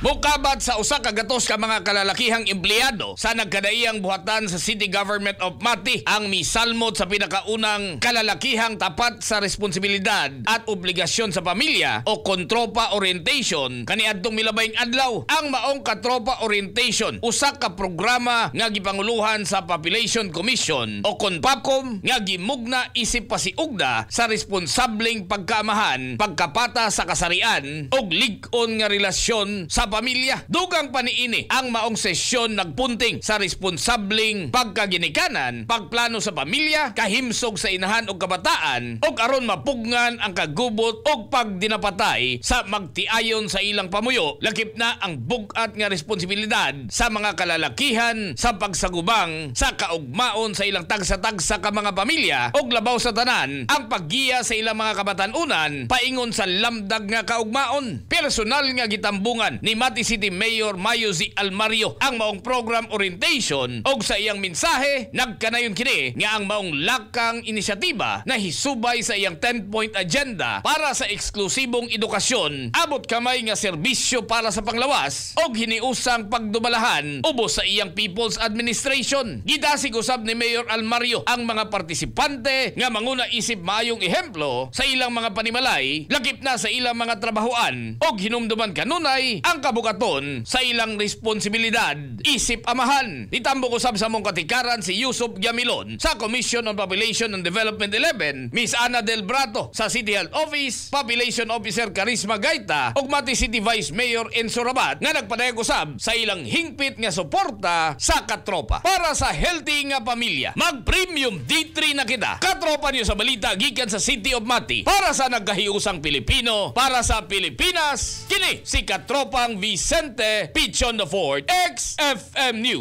Mukabat sa 100 ka mga kalalakihang empleyado sa nagkadaiyang buhatan sa City Government of Mati ang misalmot sa pinakaunang kalalakihang tapat sa responsibilidad at obligasyon sa pamilya o Kontropa Orientation kaniadtong milabayng adlaw. Ang maong Katropa Orientation, usa ka programa nga gipanguluhan sa Population Commission o KONPOPCOM nga gimugna isip pasiugda sa responsableng pagkaamahan, pagkapata sa kasarian ug lig-on nga relasyon sa pamilya. Dugang paniini, ang maong sesyon nagpunting sa responsableng pagkaginikanan, pagplano sa pamilya, kahimsog sa inahan ug kabataan ug aron mapugngan ang kagubot ug pagdinapatay sa magtiayon sa ilang pamuyo, lakip na ang bug-at nga responsibilidad sa mga kalalakihan sa pagsagubang sa kaugmaon sa ilang tagsa-tagsa ka mga pamilya ug labaw sa tanan ang paggiya sa ilang mga kabatanunan paingon sa lamdag nga kaugmaon. Personal nga gitambungan ni Mati City Mayor Mayo Z. Almario ang maong program orientation ug sa iyang mensahe nagkanayon kini nga ang maong lakang inisyatiba na hisubay sa iyang 10-point agenda para sa eksklusibong edukasyon, abot kamay nga serbisyo para sa panglawas og hiniusang pagdumalahan ubos sa iyang People's Administration. Gidasig usab ni Mayor Almario ang mga partisipante nga manguna isip maayong ehemplo sa ilang mga panimalay, lakip na sa ilang mga trabahoan, og hinumduman kanunay ang kabukaton sa ilang responsibilidad isip amahan. Nitambok usab sa among katikaran si Yusuf Gamilon sa Commission on Population and Development 11, Miss Ana Del Brato sa City Health Office, Population Officer Charisma Gaita ug Mati City Vice Mayor Enzo Rabat nga nagpadayag usab sa ilang hingpit nga suporta sa Katropa. Para sa healthy nga pamilya, mag Premium D3 na kita. Katropa niyo sa balita gikan sa City of Mati. Para sa nagkahiusang Pilipino, para sa Pilipinas, kini si Katropang Vicente Pichon the Fourth, XFM News.